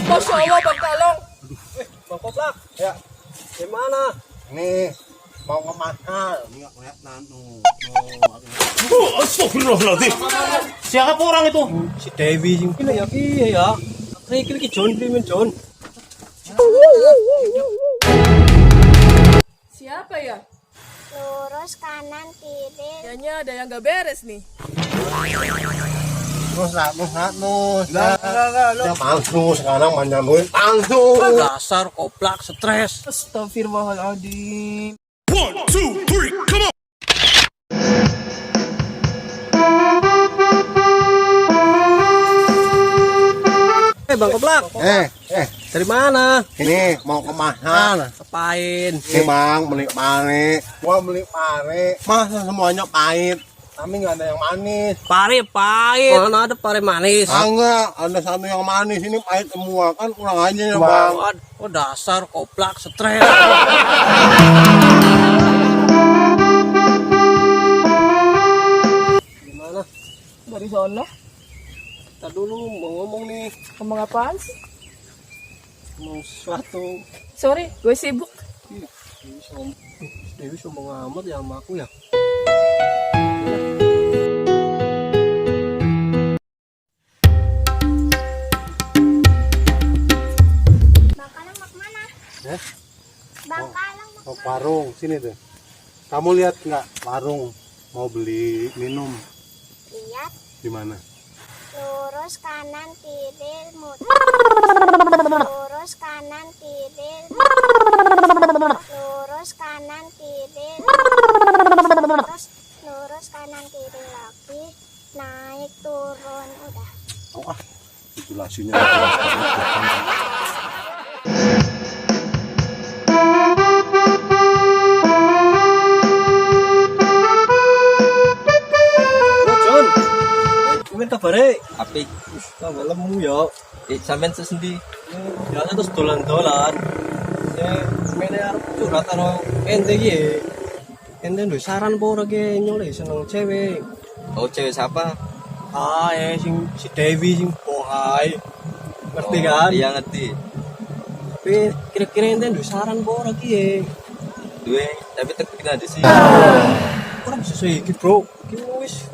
Masya Allah, Bang Kalong. Bang Koplak, ya. Gimana? Nih, mau ke mahal. Lihat nanu. Astagfirullahaladzim. Siapa orang itu? Si Dewi sing kene ya piye ya? Iki John Primen John. Siapa ya? Lurus kanan kiri. Kayaknya ada yang gak beres nih. Nus. Ya palsu sekarang manyamuin palsu. Dasar koplak stres. Astagfirullahaladzim. 1, 2, 3, come on. Bang Koplak. Dari mana? Ini mau ke mahal. Ngapain? Ini bang beli pare. Gua beli pare. Masa semuanya pahit? Tapi nggak ada yang manis. Pare pahit. Mana ada pare manis? Enggak, ada satu yang manis. Ini pahit semua kan kurang aja ya bang. Oh dasar koplak stres. Gimana? Dari sana? Kita dulu mau ngomong nih. Ngomong apaan sih? Mau sesuatu. Sorry, gue sibuk. Dewi sombong amat ya sama aku ya. Bang Kalong mau kemana? Eh? Bang Kalong mau Mau warung sini tuh. Kamu lihat nggak warung mau beli minum lihat. di mana? Lurus kanan kiri muter. Lurus kanan kiri. Lurus kanan kiri. Lurus kanan kiri lagi. Naik turun udah. Oh jelasinnya. John. Gimana kabarnya? Apik. Kamu lemu ya. Sampean sesendi. Biasa terus dolan-dolan. Mene arep curhat karo ente iki. Ente duwe saran apa ora ki nyoleh seneng cewek? Oh, cewek siapa? Si Dewi sing bohai. Ngerti kan? Iya ngerti. Tapi kira-kira ente duwe saran apa ora ki? Duwe, tapi teknik aja sih. Ora bisa iki, Bro. Iki wis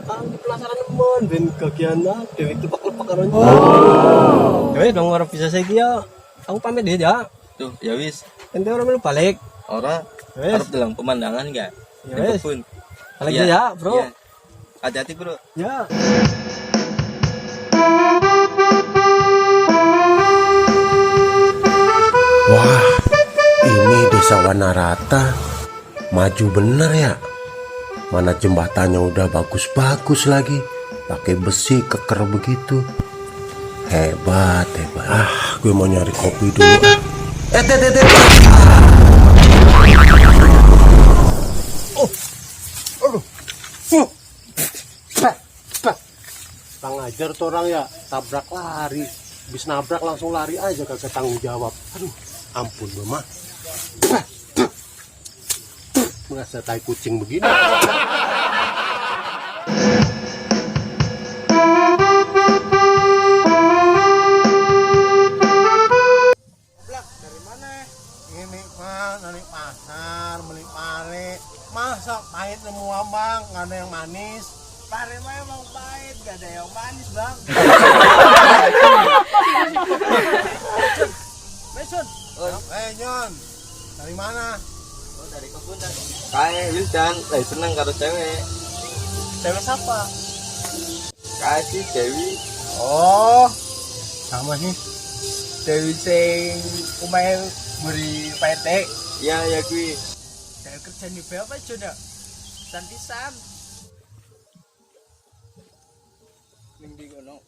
aku penasaran temen ben gagian Dewi lepak-lepak karo ente. Dewi dong ora bisa saiki ya. Aku pamit ya. Tuh, ya wis. Ente ora melu balik. Ora Wis. harus dalam pemandangan enggak? Ya wis. Pun. Balik Iya, ya, Bro. iya. Hati-hati, Bro. Ya. Wah, ini desa Wanarata maju bener ya. Mana jembatannya udah bagus-bagus lagi, pakai besi keker begitu. Hebat. Gue mau nyari kopi dulu. Bang ajar tuh orang ya, tabrak lari. Bis nabrak langsung lari aja kagak tanggung jawab. Aduh, ampun mama. Merasa tai kucing begini. Dari mana? Ini bang, dari pasar beli pare. Masa pahit semua bang, nggak ada yang manis. Pare mah emang pahit, gak ada yang manis bang. Mason, John, dari mana? Oh, dari kebun dan. Kayak Wildan, lagi seneng karo cewek. Cewek siapa? Kayak si Dewi. Oh, sama sih. Dewi sing umeh beri PT. Iya, ya gue. Saya kerja di apa coba? Santisan. Ning di kono.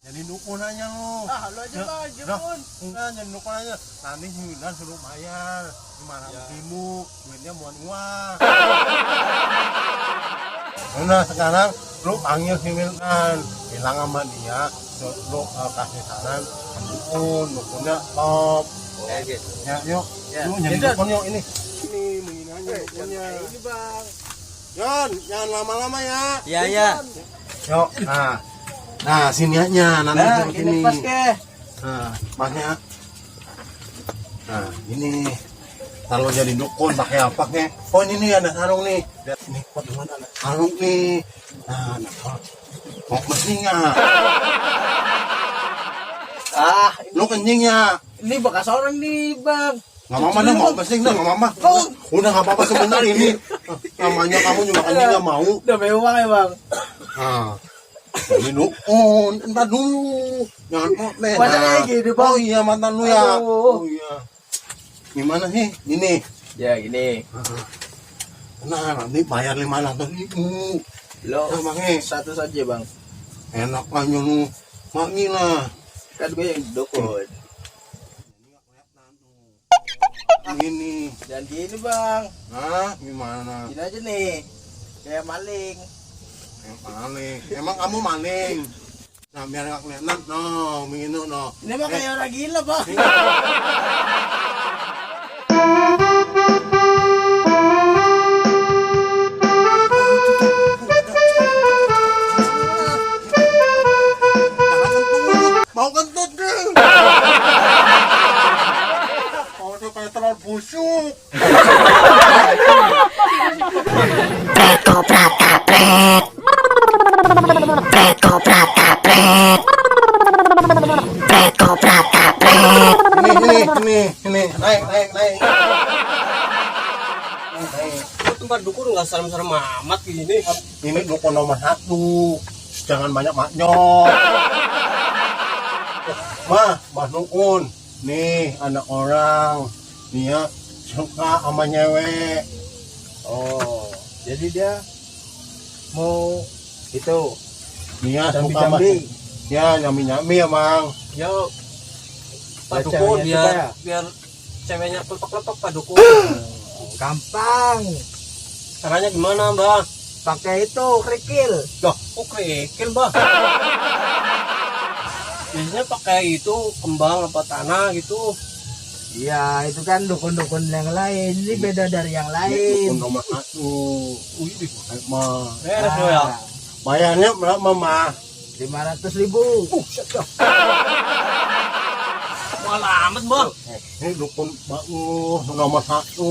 Jadi dukun aja lu. Lo aja lah, Dukun. Enggak, jadi dukun aja. Nanti si Wildan suruh bayar 500.000. Duitnya buat uang. Udah sekarang lu panggil si Wildan, bilang sama dia, lu kasih saran dukun, dukunnya top. Oke. Ya yuk, lu jadi dukun yuk ini begini aja dukunnya. Ini bang. Jon, jangan lama-lama ya. Iya, iya. Yuk, nah Nah, sininya nanti Nah, seperti ini ini. pas ke. Nah, pasnya. Nah, ini kalau jadi dukun pakai apa ke? Oh, ini nih ada sarung nih. Lihat ini kok di mana ada sarung nih. Nah, mau kencing nggak? Ah, Lu kencing ya? ini bekas orang nih, Bang. Nggak mama dah mau kencing dah, nggak mama. Udah nggak apa-apa sebentar ini. Namanya kamu juga kencing nggak mau. Udah bewang ya, Bang. Nah, ini dukun, entar dulu. Jangan potlet. Masa kayak gini, Bang? Oh iya, mantan lu ya. Aduh. Oh iya. Gimana sih? Ini. Ya, gini. Nah, nanti bayar 500.000. Lo Nah, Mangi, satu saja, Bang. enak aja lu. Mangi lah. Kan gue yang dukun. Ini. Dan gini, Bang. Nah, gimana? Gini aja nih. Kayak maling. Yang maling. Emang kamu maling? Nah, biar nggak kelihatan. No, minum no. Ini mah kayak orang gila, Bang. Mau kentut deh. Mau tuh kayak terlalu busuk. Ini, naik. Naik. Tempat dukun nggak serem-serem amat gini. Ini dukun nomor 1. Jangan banyak maknyok. Mah dukun. Nih, anak orang. Dia suka sama nyewek. Oh, jadi dia mau itu Dia suka sama jambi-jambi. ya nyami-nyami ya, Mang. Ya, Pak Ya, Dukun ceweknya biar suka ya? biar ceweknya lepek-lepek Pak Dukun. Gampang. Caranya gimana, Mbak? Pakai itu kerikil. Loh, kok kerikil, Mbak? Biasanya pakai itu kembang apa tanah gitu. Iya, itu kan dukun-dukun yang lain. Ini beda dari yang Dukun lain. nomor 1. Wih, Mah. beres lo ya. Bayarnya berapa, Mah? 500.000. Malah amat, Mbak. Ini dukun bagus nomor 1.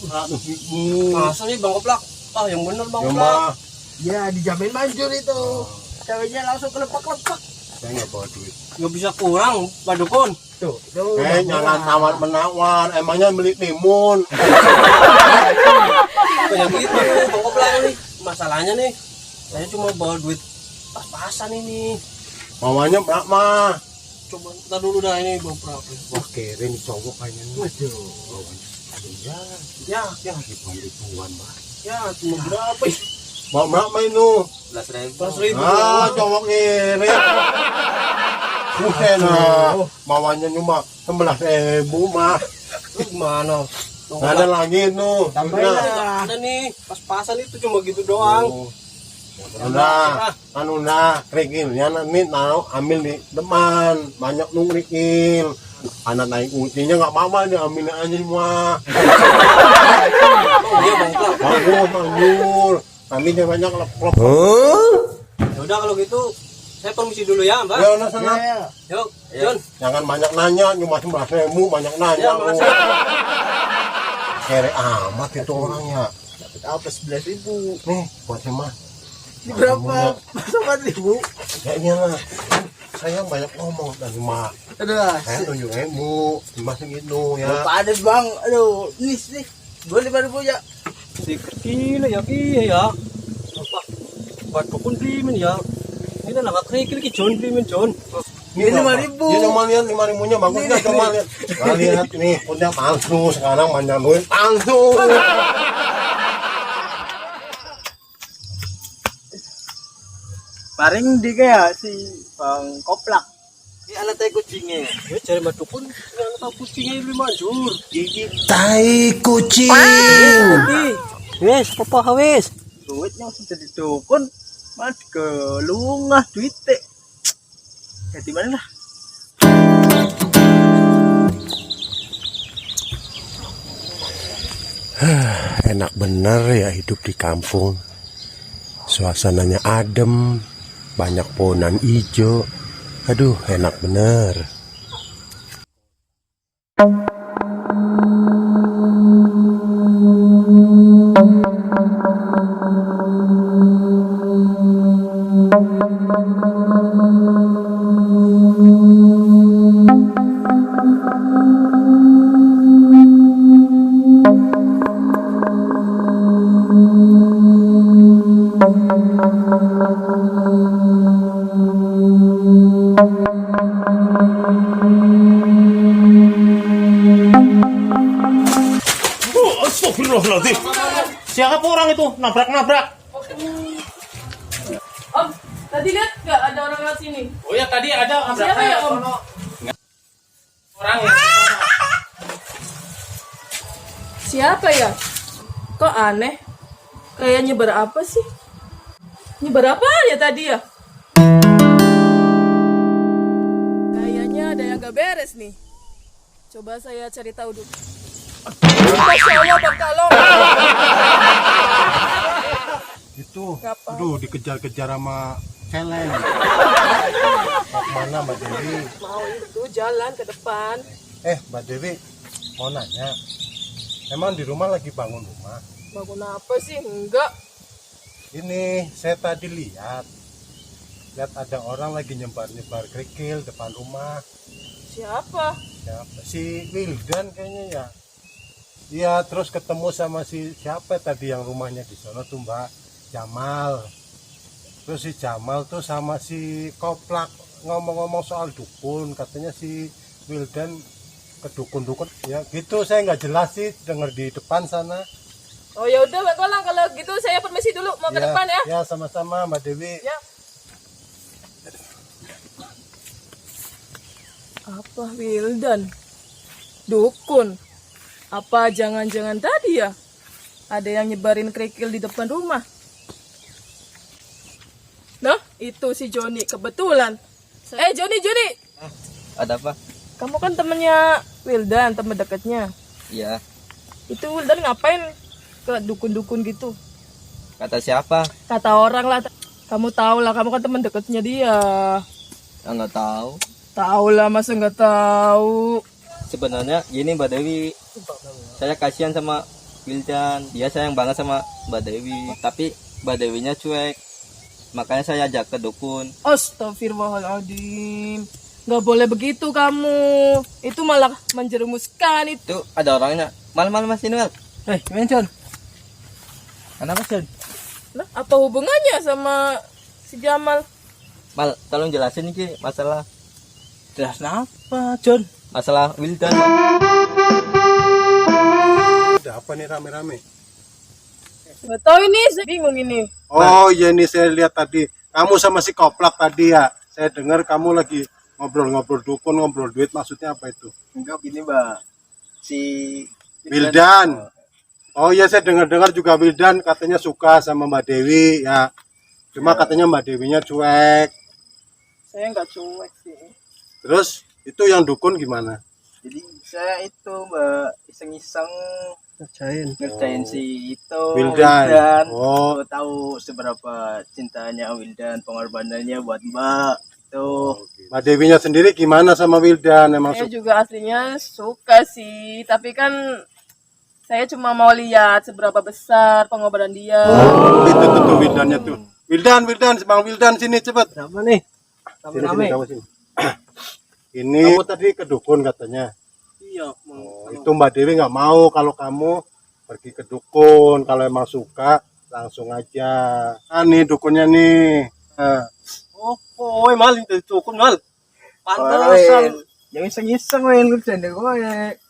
100.000. Masa nih Bang Koplak? Ah, yang bener Bang Ya, Koplak. Mah. Ya, dijamin manjur itu. Ceweknya langsung kelepek-lepek. Saya nggak bawa duit. Nggak bisa kurang, Pak Dukun. Tuh, tuh. Jangan tawar-menawar. Emangnya milik timun. Kayak gitu, Bang Koplak nih. Masalahnya nih, saya cuma bawa duit pas-pasan ini. Mamanya berapa? Coba kita dulu dah ini Bang Koplak. Wah, keren cowok kayaknya. Waduh. Ya, Ya, ribuan ribuan, Mah. ya, cuma berapa ya? Mau berapa itu? 11.000. Ah, cowok keren. Bukan, mawanya cuma 11.000, Mah. Lu gimana? Bang Nggak ada Koplak. lagi tuh. Tambahin Udah. lah. Nggak ada nih, pas-pasan itu cuma gitu doang. Oh. Udah, kan udah kerikilnya nanti taruh ambil di depan, banyak nung kerikil. Anak naik ucinya nggak apa-apa, dia ambil aja semua. Oh iya Bang Koplak. Bagus, manjur. Nanti dia banyak klep-klep. Ya udah kalau gitu, saya permisi dulu ya, Mbak. Ya udah sana. Ya, Yuk, John. Jangan banyak nanya, cuma 11.000 banyak nanya. Ya, makasih. Kere amat itu orangnya. dapat apa 11.000? Nih, buat si Mas. Ini berapa? Masa 4.000? Kayaknya lah. Saya banyak ngomong dari Mak. Aduh, Saya tunjuk ibu, Mas gitu ya. padat bang. Aduh, nih. Gue 5.000 ya. Gila ya, ya. Apa? Buat dukun primen ya. Ini nak kerikil ki John primen John. Ini berapa? 5.000. Ini cuma lihat 5.000-nya bagus nggak? Coba lihat. Nah, lihat nih, udah palsu sekarang banyak duit palsu. Paling di kayak si Bang Koplak. Ini alat tai kucingnya. Ya cari buat dukun, yang tahu kucingnya lebih manjur. Gigi Tai kucing. Wes, papa wes. duitnya langsung jadi dukun. Mas kelungah duitnya. Ya di mana lah? Enak bener ya hidup di kampung. Suasananya adem, banyak pohonan hijau. Aduh, enak bener. Astagfirullahaladzim. Siapa orang itu? Nabrak-nabrak. Om, tadi lihat nggak ada orang lewat sini? Oh ya, tadi ada Siapa ya, Om? orang ya. Siapa ya? Kok aneh? Kayak nyebar apa sih? Nyebar apa ya tadi ya? Kayaknya ada yang gak beres nih. Coba saya cari tahu dulu. Masya Allah, Bang Kalong. Itu, Ngapa? aduh, dikejar-kejar sama celeng. Mau kemana Mbak Dewi? Mau itu jalan ke depan. Mbak Dewi, mau nanya. Emang di rumah lagi bangun rumah? Bangun apa sih? Enggak. Ini saya tadi lihat ada orang lagi nyebar-nyebar kerikil depan rumah. Siapa? Siapa? Si Wildan kayaknya ya. Iya, terus ketemu sama si siapa tadi yang rumahnya di sana tuh Mbak Jamal. Terus si Jamal tuh sama si Koplak ngomong-ngomong soal dukun, katanya si Wildan ke dukun-dukun ya gitu. Saya nggak jelas sih, denger di depan sana. Oh ya udah, Bang Kolang, kalau gitu saya permisi dulu mau ke depan ya. Ya, sama-sama Mbak Dewi. Ya. Apa Wildan? Dukun? Apa jangan-jangan tadi ya? Ada yang nyebarin kerikil di depan rumah. Nah, itu si Joni kebetulan. Joni. Ada apa? Kamu kan temennya Wildan, temen dekatnya. Iya. Itu Wildan ngapain ke dukun-dukun gitu? Kata siapa? Kata orang lah. Kamu tahu lah, kamu kan temen dekatnya dia. Nggak tahu. Tahu lah, masa nggak tahu? Sebenarnya gini Mbak Dewi, saya kasihan sama Wildan. Dia sayang banget sama Mbak Dewi, tapi Mbak Dewinya cuek. Makanya saya ajak ke dukun. Astagfirullahaladzim. Nggak boleh begitu kamu. Itu malah menjerumuskan itu. Tuh ada orangnya. Malam-malam Mas Inwel. Gimana John? Kenapa John? Lah, apa hubungannya sama si Jamal? Mal, tolong jelasin nih masalah Jelas apa John? masalah Wildan. Ada apa nih rame-rame? Nggak tahu ini, saya bingung ini. Oh iya, nih saya lihat tadi kamu sama si Koplak tadi ya. Saya dengar kamu lagi ngobrol-ngobrol dukun, ngobrol duit, maksudnya apa itu? Enggak gini Mbak, si Wildan. Oh iya, saya dengar-dengar juga Wildan katanya suka sama Mbak Dewi ya. Cuma katanya Mbak Dewinya cuek. Saya nggak cuek sih. Terus itu yang dukun gimana? jadi saya itu Mbak iseng-iseng ngerjain si itu Wildan. Oh. Aku tahu seberapa cintanya Wildan, pengorbanannya buat Mbak itu. Mbak Dewinya sendiri gimana sama Wildan? Emang Saya juga aslinya suka sih, tapi kan saya cuma mau lihat seberapa besar pengorbanan dia. itu tuh Wildannya tuh. Wildan, Bang Wildan sini cepet. Siapa nih? Sini, kamu sini. Ini kamu tadi ke dukun katanya. Iya. Oh, itu Mbak Dewi nggak mau kalau kamu pergi ke dukun. Kalau emang suka langsung aja. Nih dukunnya nih. Oh, mal itu dukun mal. Pantesan. Yang iseng-iseng main ngerjain gue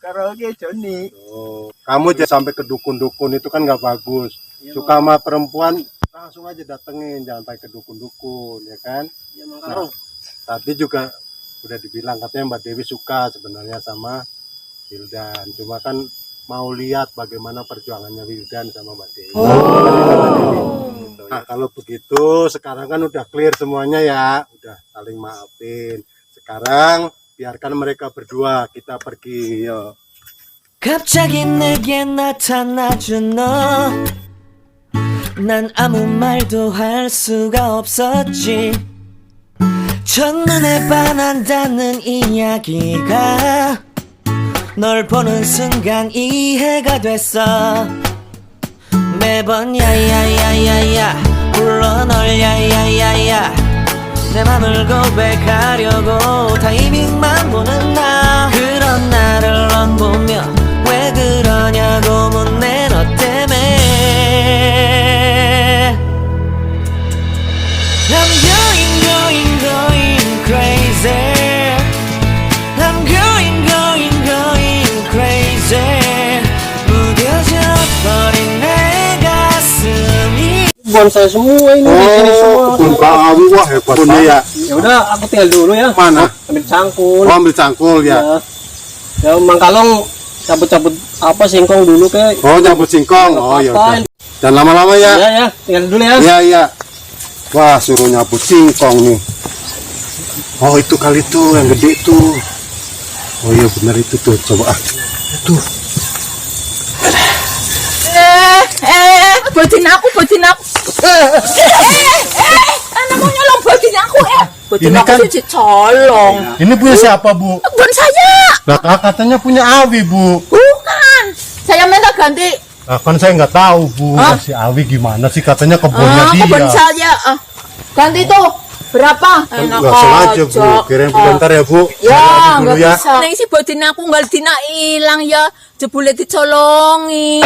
karaoke Joni. Oh, kamu jangan sampai ke dukun-dukun, itu kan nggak bagus. Suka sama perempuan langsung aja datengin, jangan sampai ke dukun-dukun, ya kan? Nah, tadi juga udah dibilang katanya Mbak Dewi suka sebenarnya sama Wildan, cuma kan mau lihat bagaimana perjuangannya Wildan sama Mbak Dewi. Nah, kalau begitu sekarang kan udah clear semuanya ya, udah saling maafin. Sekarang biarkan mereka berdua, kita pergi. Yo. 갑자기 내게 나타나준 너. 난 아무 말도 할 수가 없었지. 첫눈에 반한다는 이야기가 널 보는 순간 이해가 됐어. 매번 야야야야야 불러 널 야야야야 내 맘을 고백하려고 타이밍만 보는 나. 그런 나를 넌 보며 왜 그러냐고 묻네 너 때문에. I'm going crazy. I'm going crazy. 무뎌져 버린 내 가슴이. Bonsai semua ini di sini semua. kebun Kak Awi wah hebat banget ya. Ya udah, aku tinggal dulu ya. Mana? Ambil cangkul. Oh, ambil cangkul ya. Ya, Mang Kalong cabut-cabut apa singkong dulu ke. Oh, nyambut singkong. Oh, ya udah. Dan lama-lama ya. Ya, tinggal dulu ya. Iya, iya. Wah, suruh nyambut singkong nih. Oh, itu kali tuh yang gede tuh. Oh iya benar itu tuh. Coba tuh. Bojin aku. Anak mau nyolong bojin aku, Bojin Ini aku kan- sih colong. Ini punya siapa, Bu? Bukan saya. Lah, katanya punya Awi, Bu. Bukan. Saya minta ganti. Nah, kan saya nggak tahu, Bu. Si Awi gimana sih katanya kebunnya dia. Kebun saya. Ganti tuh. Berapa? Enak Nggak sengaja, Bu. Kirain bentar ya, Bu. Ya, Saya ambil dulu nggak ya. bisa. Neng si bojin aku nggak dina hilang ya. Jebule dicolongi.